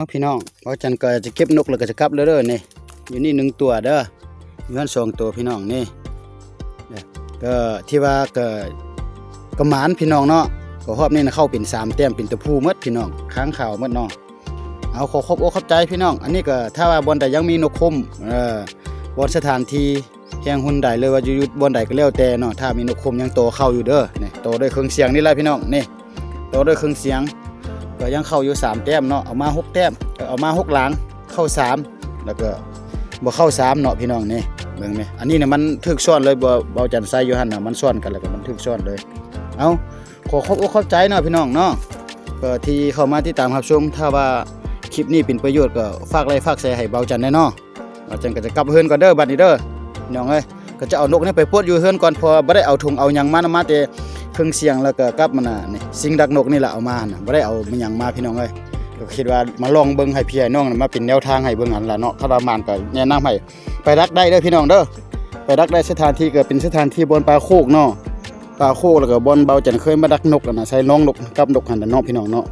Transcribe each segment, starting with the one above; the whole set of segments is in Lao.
ເນາະພີ່ນ້ອງ. ບ່າວຈັນກໍຈະເກັບນົກແລ້ວກໍຈະກັບແລ້ວເດີນີ້. ຢູ່ນີ້ໜຶ່ງຕົວເດີ ຢູ່ຫັ້ນສອງຕົວພີ່ນ້ອງນີ້. ກໍຖືວ່າກໍ ກໍໝານພີ່ນ້ອງເນາະ. ກໍຮອບນີ້ນະ ເຂົ້າເປັນສາມແຕ້ມ ເປັນຕົວຜູ້ໝົດພີ່ນ້ອງ ຄ້າງຂາວໝົດເນາະ. ເອົາ ຂໍຂອບອົກຂອບໃຈພີ່ນ້ອງ. ອັນນີ້ກໍຖ້າວ່າບ່ອນໃດຍັງມີນົກໂຄມ ເອີ ບ່ອນສະຖານທີ່ແຫ່ງຫົນໃດ ຫຼືວ່າຢູ່ບ່ອນໃດກໍແລ້ວແຕ່ເນາະ ຖ້າມີນົກໂຄມຍັງຕໍ່ເຂົ້າຢູ່ເດີ. ນີ້ຕໍ່ດ້ວຍເຄື່ອງສຽງນີ້ແຫຼະພີ່ນ້ອງນີ້. ຕໍ່ດ້ວຍເຄື່ອງສຽງ ກໍຍັງເຂົ້າຢູ່ສາມແຕ້ມເນາະ. ເອົາມາຫົກແຕ້ມ ເອົາມາຫົກຫຼັງ ເຂົ້າສາມ ແລ້ວກໍບໍ່ເຂົ້າສາມເນາະພີ່ນ້ອງນີ້. ເບິ່ງແມ ອັນນີ້ນະມັນຖືກຊ້ອນເລີຍ. ບ່າວ ບ່າວຈັນໃສ່ຢູ່ຫັ້ນນະ ມັນຊ້ອນກັນ ແລ້ວກໍມັນຖືກຊ້ອນເລີຍ. ເອົາ ຂໍຂອບອົກຂອບໃຈເນາະພີ່ນ້ອງເນາະ ກໍທີ່ເຂົ້າມາຕິດຕາມຮັບຊົມ. ຖ້າວ່າຄລິບນີ້ເປັນປະໂຫຍດ ກໍຝາກໄລ້ຝາກແຊໃຫ້ບ່າວຈັນແດ່ເນາະ. ບ່າວຈັນກໍຈະກັບເຮືອນກ່ອນເດີບັດນີ້ເດີພີ່ນ້ອງເອີຍ. ກໍຈະເອົານົກນີ້ໄປປົດຢູ່ເຮືອນກ່ອນ ເພາະວ່າບໍ່ໄດ້ເອົາຖົງເອົາຫຍັງມານຳ ມາແຕ່ເຄື່ອງສຽງ ແລ້ວກໍກັບມັນນະ ນີ້ ຊິງດັກນົກນີ້ແຫຼະເອົາມານະ ບໍ່ໄດ້ເອົາຫຍັງມາພີ່ນ້ອງເອີຍ. ກໍຄິດວ່າມາລອງເບິ່ງໃຫ້ພີ່ໃຫ້ນ້ອງນະ ມາເປັນແນວທາງໃຫ້ເບິ່ງຫັ້ນລະເນາະ. ຄັນວ່າໝານກໍແນະນຳໃຫ້ໄປດັກໄດ້ເດີພີ່ນ້ອງເດີ. ໄປດັກໄດ້ ສະຖານທີ່ກໍເປັນສະຖານທີ່ບ່ອນປາໂຄກເນາະ ປາໂຄກ ແລ້ວກໍບ່ອນບ່າວຈັນເຄີຍມາດັກນົກຫັ້ນນະ ໃສ່ນ້ອງນົກກັບນົກຫັ້ນນະເນາະພີ່ນ້ອງເນາະ.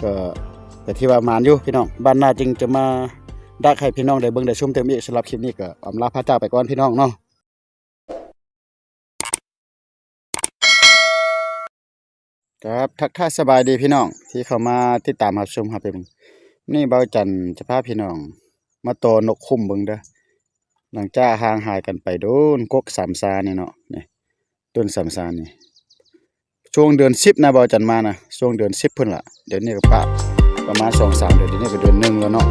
ກໍ ກໍຖືວ່າໝານຢູ່ພີ່ນ້ອງ. ບັດໜ້າຈຶ່ງຈະມາດັກໃຫ້ພີ່ນ້ອງໄດ້ເບິ່ງໄດ້ຊົມເຕີມອີກ. ສຳລັບຄລິບນີ້ກໍອຳລາພາຈາກໄປກ່ອນພີ່ນ້ອງເນາະ. ຄັບ ທັກທາຍສະບາຍດີພີ່ນ້ອງທີ່ເຂົ້າມາຕິດຕາມຮັບຊົມຮັບເບິ່ງ. ນີ້ບ່າວຈັນຈະພາພີ່ນ້ອງມາຕໍ່ນົກໂຄມເບິ່ງເດີ. ຫຼັງຈາກຫ່າງຫາຍກັນໄປດົນ ກົກສາມຊານີ້ເນາະ ນີ້ ຕົ້ນສາມຊານີ້ ຊ່ວງເດືອນສິບນະ ບ່າວຈັນມານະ ຊ່ວງເດືອນສິບພຸ້ນລະ. ດຽວນີ້ກໍປະ ປະມານສອງສາມເດືອນ ດຽວນີ້ກໍເດືອນໜຶ່ງແລ້ວເນາະ.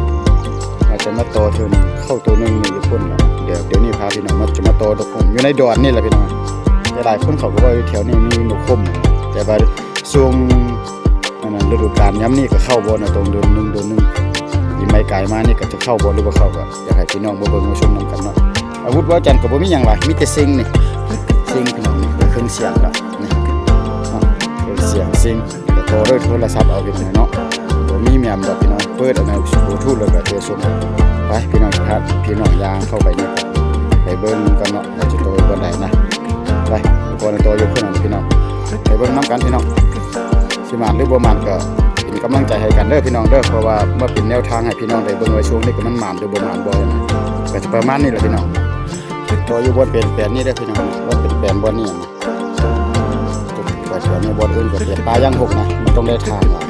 ວ່າຈະມາຕໍ່ເທື່ອໜຶ່ງ ເຂົ້າໂຕໜຶ່ງມີຢູ່ພຸ້ນລະ. ດຽວ ດຽວນີ້ພາພີ່ນ້ອງມາ ຈະມາຕໍ່ນົກໂຄມຢູ່ໃນດອນນີ້ລະພີ່ນ້ອງ. ແຕ່ຫຼາຍຄົນເຂົາກໍວ່າຢູ່ແຖວນີ້ມີນົກໂຄມ ແຕ່ວ່າຊ່ວງ ອັນນັ້ນ ລະດູການຍາມນີ້ກໍເຂົ້າບໍ່ນະ ຕອນເດືອນໜຶ່ງ ເດືອນໜຶ່ງ ປີໃໝ່ກາຍມານີ້ກໍຈະເຂົ້າບໍ່ ຫຼືບໍ່ເຂົ້າ ກໍຢາກໃຫ້ພີ່ນ້ອງມາເບິ່ງມາຊົມນຳກັນເນາະ. ອາວຸດບ່າວຈັນກໍບໍ່ມີຫຍັງຫຼາຍ ມີແຕ່ຊິງນີ້ ຊິງພີ່ນ້ອງ ນີ້ເຄື່ອງສຽງລະ ນີ້ເນາະ ເຄື່ອງສຽງ ຊິງ ກໍຕໍ່ດ້ວຍໂທລະສັບເອົາພີ່ນ້ອງເນາະ. ບໍ່ມີແມ່ນດອກພີ່ນ້ອງ ເປີດອັນນັ້ນບລູທູດ ແລ້ວກໍເທສົ່ງໄປ. ພີ່ນ້ອງ ຖ້າພີ່ນ້ອງຍ່າງເຂົ້າໄປນີ້ ໄປເບິ່ງກັນເນາະ ວ່າຈະຕໍ່ໄປບ່ອນໃດນະ. ໄປ ກ່ອນຕໍ່ຢູ່ພຸ້ນນະພີ່ນ້ອງ ໄປເບິ່ງນຳກັນພີ່ນ້ອງ. ຊິໝານຫຼືບໍ່ໝານກໍເປັນກຳລັງໃຈໃຫ້ກັນເດີພີ່ນ້ອງເດີ. ເພາະວ່າມາເປັນແນວທາງໃຫ້ພີ່ນ້ອງໄດ້ເບິ່ງວ່າຊ່ວງນີ້ກໍມັນໝານຫຼືບໍ່ໝານບໍ່ນະ. ກໍຈະປະມານນີ້ແຫຼະພີ່ນ້ອງ. ຕໍ່ຢູ່ບ່ອນເປັນແປນນີ້ເດີພີ່ນ້ອງ ບ່ອນເປັນແປນບ່ອນນີ້ນະ. ໄປແຖວນີ້ ບ່ອນອື່ນກໍເປັນປ່າຢ່າງຫົກນະ ມັນຕ້ອງໄດ້ທາງລະ.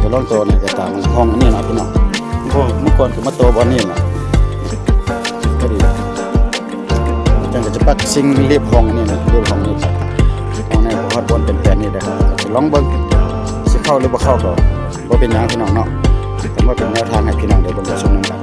ຈະລອງຕໍ່ນີ້ກໍຕາມຫ້ອງອັນນີ້ນະພີ່ນ້ອງ. ເມື່ອກ່ອນກໍມາຕໍ່ບ່ອນນີ້ນະ ພໍດີ ຈັ່ງກໍຈະປັກຊິງລຽບຫ້ອງອັນນີ້ນະ ລຽບຫ້ອງນີ້ ຫ້ອງນີ້ຮອດບ່ອນເປັນແປນນີ້ເດີ. ຈະລອງເບິ່ງ ຊິເຂົ້າຫຼືບໍ່ເຂົ້າກໍບໍ່ເປັນຫຍັງພີ່ນ້ອງເນາະ. ກໍມາເປັນແນວທາງໃຫ້ພີ່ນ້ອງໄດ້ເບິ່ງໄດ້ຊົມນຳກັນ.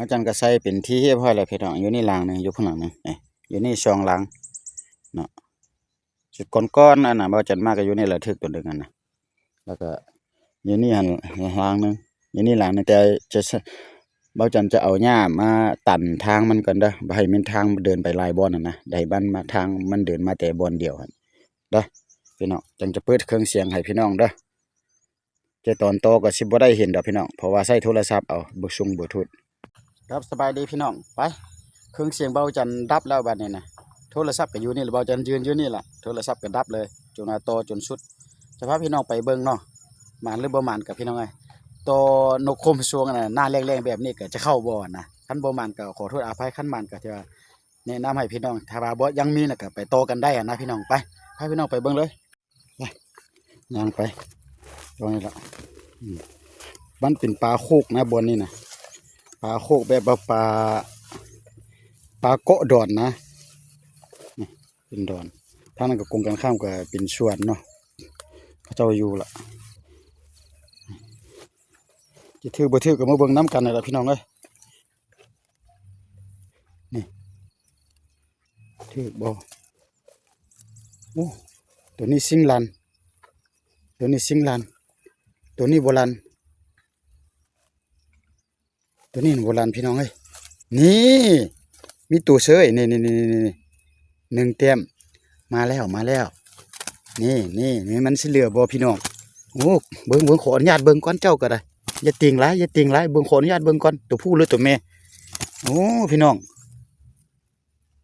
ອາຈານກໍໃສ່ເປັນທີ່ຮຽບຮ້ອຍແລ້ວພີ່ນ້ອງ. ຢູ່ນີ້ຫຼັງໜຶ່ງ ຢູ່ພຸ້ນຫຼັງໜຶ່ງ ເອີ ຢູ່ນີ້ສອງຫຼັງເນາະ. ຊຸດກ່ອນໆ ອັນນະ ບ່າວຈັນມາກໍຢູ່ນີ້ແຫຼະ ຖືກຕົວໜຶ່ງຫັ້ນນະ. ແລ້ວກໍຢູ່ນີ້ຫັ້ນຫຼັງໜຶ່ງ ຢູ່ນີ້ຫຼັງໜຶ່ງ ແຕ່ຈະ ບ່າວຈັນຈະເອົາຫຍ້າມາຕັນທາງມັນກ່ອນເດີ ບໍ່ໃຫ້ມັນທາງເດີນໄປຫຼາຍບ່ອນຫັ້ນນະ ໃຫ້ມັນມາ ທາງມັນເດີນມາແຕ່ບ່ອນດຽວຫັ້ນເດີ. ພີ່ນ້ອງ ຈັ່ງຈະເປີດເຄື່ອງສຽງໃຫ້ພີ່ນ້ອງເດີ. ແຕ່ຕອນຕໍ່ກໍຊິບໍ່ໄດ້ເຫັນດອກພີ່ນ້ອງ ເພາະວ່າໃຊ້ໂທລະສັບເອົາ ບໍ່ຊຸງບໍ່ທຸດ. ຄັບ ສະບາຍດີພີ່ນ້ອງ. ໄປ ເຄື່ອງສຽງເບົາຈັນດັບແລ້ວບາດນີ້ນະ. ໂທລະສັບກໍຢູ່ນີ້ລະ ເບົາຈັນຢືນຢູ່ນີ້ລະ ໂທລະສັບກໍດັບເລີຍ ຈົນວ່າຕໍ່ຈົນສຸດ. ຈະພາພີ່ນ້ອງໄປເບິ່ງເນາະ ໝານຫຼືບໍ່ໝານກັບພີ່ນ້ອງເອີຍ. ຕໍ່ນົກຂົມຊ່ວງໜ້າແລ້ງໆແບບນີ້ກໍຈະເຂົ້າບໍ່ນະ. ຄັນບໍ່ໝານກໍຂໍໂທດອະໄພ ຄັນໝານກໍຖືວ່າແນະນຳໃຫ້ພີ່ນ້ອງ ຖ້າວ່າບໍ່ ຍັງມີນະ ກໍໄປຕໍ່ກັນໄດ້ຫັ້ນນະພີ່ນ້ອງ. ໄປ ພາພີ່ນ້ອງໄປເບິ່ງເລີຍ. ໄປ ຍ່າງໄປ ຕອງນີ້ລະ. ອືມ ມັນເປັນປ່າໂຄກນະ ບ່ອນນີ້ນະ ປ່າໂຄກ ແບບວ່າປ່າ ປ່າເກາະດອນນະ. ນີ້ເປັນດອນ ທາງນັ້ນກໍກົງກັນຂ້າມກໍເປັນສວນເນາະ ເຂົາເຈົ້າຢູ່ລະ. ຈະຖືກບໍ່ຖືກກໍມາເບິ່ງນຳກັນນັ້ນລະພີ່ນ້ອງເອີຍ. ນີ້ ຖືກບໍ່? ໂອ້ ໂຕນີ້ຊິງລັນ ໂຕນີ້ຊິງລັນ ໂຕນີ້ບໍ່ລັນ ໂຕນີ້ບໍ່ລັນພີ່ນ້ອງເອີຍ. ນີ້ ມີໂຕເຊີຍ ນີ້ໆໆໆ ໜຶ່ງແຕ້ມ ມາແລ້ວ ມາແລ້ວ. ນີ້ໆໆ ມັນຊິເຫຼືອບໍ່ພີ່ນ້ອງ? ໂອ້ ເບິ່ງ ເບິ່ງ ຂໍອະນຸຍາດເບິ່ງກ່ອນ ເຈົ້າກໍໄດ້ ຢ່າຕິງຫຼາຍ ຢ່າຕິງຫຼາຍ ເບິ່ງ ຂໍອະນຸຍາດເບິ່ງກ່ອນ ໂຕຜູ້ຫຼືໂຕແມ່. ໂອ້ ພີ່ນ້ອງ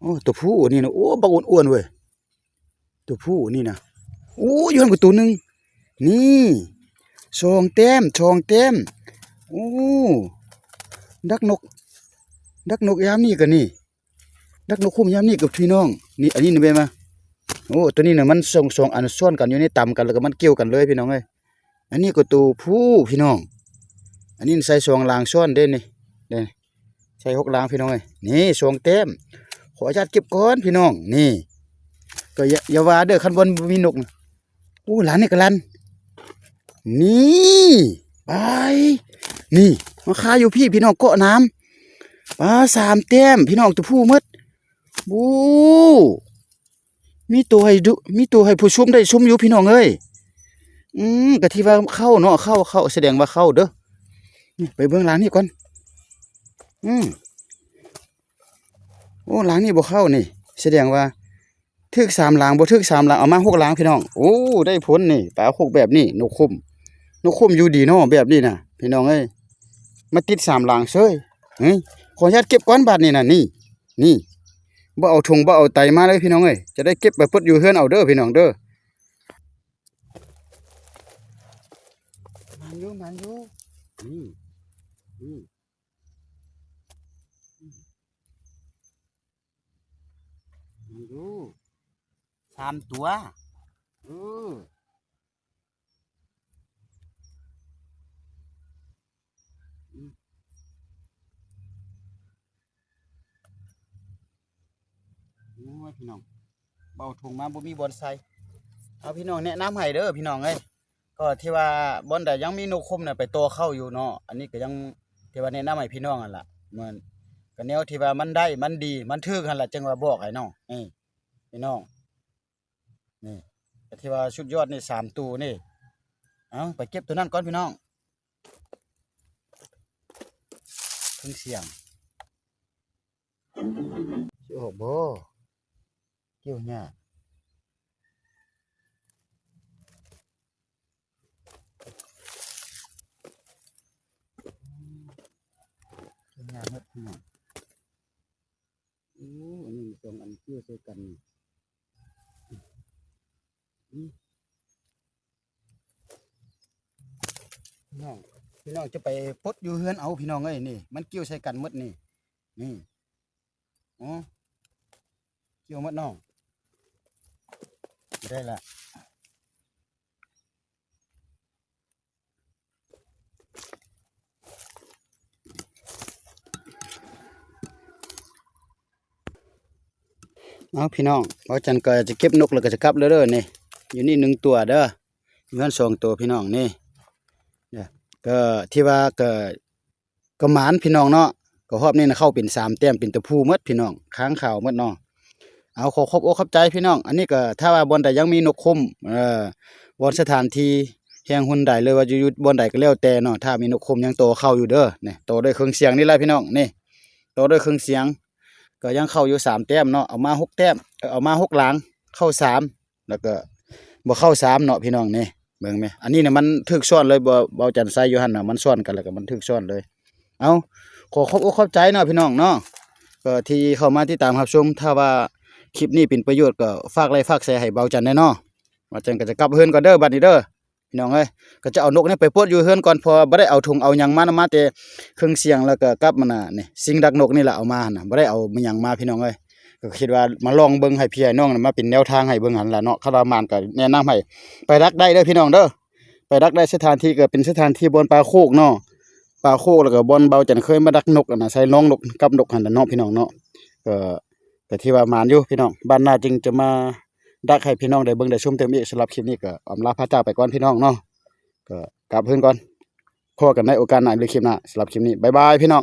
ໂອ້ ໂຕຜູ້ນີ້ນະ ໂອ້ ບັກອ້ວນໆເວີຍ ໂຕຜູ້ນີ້ນະ. ໂອ້ ຢູ່ຫັ້ນກໍໂຕໜຶ່ງ ນີ້ ສອງແຕ້ມ ສອງແຕ້ມ. ໂອ້ ດັກນົກ ດັກນົກຍາມນີ້ກໍນີ້ ດັກນົກຂຸມຍາມນີ້ກັບພີ່ນ້ອງ. ນີ້ ອັນນີ້ນະແມ່ນ ໂອ້ ໂຕນີ້ນະ ມັນສອງ ສອງອັນຊ້ອນກັນຢູ່ໃນ ຕຳກັນ ແລ້ວກໍມັນກ່ຽວກັນເລີຍພີ່ນ້ອງເອີຍ. ອັນນີ້ກໍໂຕຜູ້ພີ່ນ້ອງ ອັນນີ້ໃສ່ສອງລາງຊ້ອນເດ້ນີ້ ເດ້ ໃສ່ຫົກລາງພີ່ນ້ອງເອີຍ. ນີ້ສອງແຕ້ມ ຂໍອະນຸຍາດເກັບກ່ອນພີ່ນ້ອງ. ນີ້ ກໍຢ່າ ຢ່າວ່າເດີ ຄັນບໍ່ ບໍ່ມີນົກນະ. ໂອ້ ລັນນີ້ກໍລັນ ນີ້ ໄປ ນີ້ ມາຄາຢູ່ພີ້ພີ່ນ້ອງ ເກາະນ້ຳ. ປາ ສາມແຕ້ມພີ່ນ້ອງ ໂຕຜູ້ໝົດ. ໂອ້ ມີໂຕໃຫ້ດຸ ມີໂຕໃຫ້ຜູ້ຊົມໄດ້ຊົມຢູ່ພີ່ນ້ອງເອີຍ. ອືມ ກະທີ່ວ່າເຂົ້າເນາະ ເຂົ້າ ເຂົ້າ ສະແດງວ່າເຂົ້າເດີ. ນີ້ ໄປເບິ່ງລາງນີ້ກ່ອນ. ອືມ ໂອ້ ລາງນີ້ບໍ່ເຂົ້ານີ້ ສະແດງວ່າຖືກສາມລາງ ບໍ່ຖືກສາມລາງ ເອົາມາຫົກລາງພີ່ນ້ອງ. ໂອ້ ໄດ້ຜົນນີ້ ປາໂຄກແບບນີ້ ນົກຂົມ ນົກຂົມຢູ່ດີເນາະ ແບບນີ້ນະພີ່ນ້ອງເອີຍ. ມາຕິດສາມລາງເຊີຍ. ເຮີ້ຍ ຂໍອະນຸຍາດເກັບກ່ອນບາດນີ້ນະ. ນີ້ ນີ້ ບໍ່ເອົາຖົງບໍ່ເອົາໄຕມາເລີຍພີ່ນ້ອງເອີຍ. ຈະໄດ້ເກັບໄປປົດຢູ່ເຮືອນເອົາເດີພີ່ນ້ອງເດີ. ໝານຢູ່ ໝານຢູ່. ນີ້ ນີ້ ໝານຢູ່ ສາມຕົວ. ເອີ. ອືມ ໂອ້ຍ ພີ່ນ້ອງ ເອົາຖົງມາບໍ່ມີບ່ອນໃສ່. ເອົາ ພີ່ນ້ອງແນະນຳໃຫ້ເດີພີ່ນ້ອງເອີຍ. ກໍທີ່ວ່າບ່ອນໃດຍັງມີນົກຂົມນະ ໄປຕໍ່ເຂົ້າຢູ່ເນາະ. ອັນນີ້ກໍຍັງທີ່ວ່າແນະນຳໃຫ້ພີ່ນ້ອງຫັ້ນລະ. ມັນກໍແນວທີ່ວ່າມັນໄດ້ ມັນດີ ມັນຖືກຫັ້ນລະ ຈຶ່ງວ່າບອກໃຫ້ນ້ອງ. ນີ້ ພີ່ນ້ອງ ນີ້ ກໍຖືວ່າສຸດຍອດນີ້ ສາມໂຕນີ້. ເອົາ ໄປເກັບໂຕນັ້ນກ່ອນພີ່ນ້ອງ. ເຄື່ອງສຽງຊິອອກບໍ່? ກ່ຽວຫຍ້າ ກ່ຽວຫຍ້າໝົດພີ່ນ້ອງ. ໂອ້ ອັນນີ້ສອງອັນກ່ຽວໃສ່ກັນ. ອືມ ພີ່ນ້ອງ ພີ່ນ້ອງຈະໄປປົດຢູ່ເຮືອນເອົາ ພີ່ນ້ອງເອີຍ. ນີ້ ມັນກ່ຽວໃສ່ກັນໝົດນີ້. ນີ້ ໂອ້ ກ່ຽວໝົດນ້ອງ. ໄດ້ລະ. ເອົາ ພີ່ນ້ອງ ເບົາຈັນກໍຈະເກັບນົກແລ້ວກໍຈະກັບແລ້ວເດີ. ນີ້ ຢູ່ນີ້ໜຶ່ງຕົວເດີ ຢູ່ຫັ້ນສອງຕົວ ພີ່ນ້ອງ. ນີ້ ເດີ ກໍທີ່ວ່າກໍ ກໍໝານພີ່ນ້ອງເນາະ. ກໍຮອບນີ້ນະ ເຂົ້າເປັນສາມແຕ້ມ ເປັນຕົວຜູ້ໝົດພີ່ນ້ອງ ຄາງຂາວໝົດເນາະ. ເອົາ ຂໍຂອບອົກຂອບໃຈພີ່ນ້ອງ. ອັນນີ້ກໍຖ້າວ່າບ່ອນໃດຍັງມີນົກຂົມ ເອີ ບ່ອນສະຖານທີ່ແຫ່ງຫົນໃດ ຫຼືວ່າຢູ່ ຢູ່ບ່ອນໃດກໍແລ້ວແຕ່ເນາະ ຖ້າມີນົກຂົມຍັງຕໍ່ເຂົ້າຢູ່ເດີ. ນີ້ ຕໍ່ດ້ວຍເຄື່ອງສຽງນີ້ແຫຼະພີ່ນ້ອງ. ນີ້ ຕໍ່ດ້ວຍເຄື່ອງສຽງ ກໍຍັງເຂົ້າຢູ່ສາມແຕ້ມເນາະ. ເອົາມາຫົກແຕ້ມ ເອີ ເອົາມາຫົກລາງ ເຂົ້າສາມ ແລ້ວກໍ ບໍ່ເຂົ້າສາມເນາະພີ່ນ້ອງນີ້ ເບິ່ງແມະ. ອັນນີ້ນະມັນຖືກຊ້ອນເລີຍ ບໍ່ ເບົາຈັນໃສ່ຢູ່ຫັ້ນນະ ມັນຊ້ອນກັນແລ້ວກໍມັນຖືກຊ້ອນເລີຍ. ເອົ້າ ຂໍຂອບອົກຂອບໃຈເນາະພີ່ນ້ອງເນາະ ເອີ ທີ່ເຂົ້າມາຕິດຕາມຮັບຊົມ. ຖ້າວ່າຄລິບນີ້ເປັນປະໂຫຍດກໍຝາກໄລ້ຝາກແຊໃຫ້ເບົາຈັນແດ່ເນາະ. ເບົາຈັນກໍຈະກັບເຮືອນກ່ອນເດີບັດນີ້ເດີ ພີ່ນ້ອງເອີຍ. ກໍຈະເອົານົກນີ້ໄປປົດຢູ່ເຮືອນກ່ອນ ເພາະວ່າບໍ່ໄດ້ເອົາຖົງເອົາຫຍັງມານຳ ມາແຕ່ເຄື່ອງສຽງ ແລ້ວກໍກັບມັນນະ ນີ້ ສິ່ງດັກນົກນີ້ລະເອົາມາຫັ້ນນະ ບໍ່ໄດ້ເອົາຫຍັງມາ ພີ່ນ້ອງເອີຍ. ກໍຄິດວ່າມາລອງເບິ່ງໃຫ້ພີ່ໃຫ້ນ້ອງນະ ມາເປັນແນວທາງໃຫ້ເບິ່ງຫັ້ນລະເນາະ. ຄັນວ່າໝານກໍແນະນຳໃຫ້ໄປດັກໄດ້ເດີພີ່ນ້ອງເດີ ໄປດັກໄດ້. ສະຖານທີ່ກໍເປັນສະຖານທີ່ບ່ອນປ່າໂຄກເນາະ ປ່າໂຄກ ແລ້ວກໍບ່ອນເບົາຈັນເຄີຍມາດັກນົກຫັ້ນນະ ໃສ່ນ້ອງນົກກັບນົກຫັ້ນລະເນາະ ພີ່ນ້ອງເນາະ. ກໍ ກໍຖືວ່າໝານຢູ່ພີ່ນ້ອງ ບາດໜ້າຈຶ່ງຈະມາດັກໃຫ້ພີ່ນ້ອງໄດ້ເບິ່ງໄດ້ຊົມຕື່ມອີກ. ສຳລັບຄລິບນີ້ກໍອຳລາພາຈາກໄປກ່ອນພີ່ນ້ອງເນາະ ກໍກັບເຮືອນກ່ອນ. ພໍ້ກັນໃນໂອກາດໜ້າ ຫຼື ຄລິບໜ້າ. ສຳລັບຄລິບນີ້ ບາຍບາຍ ພີ່ນ້ອງ.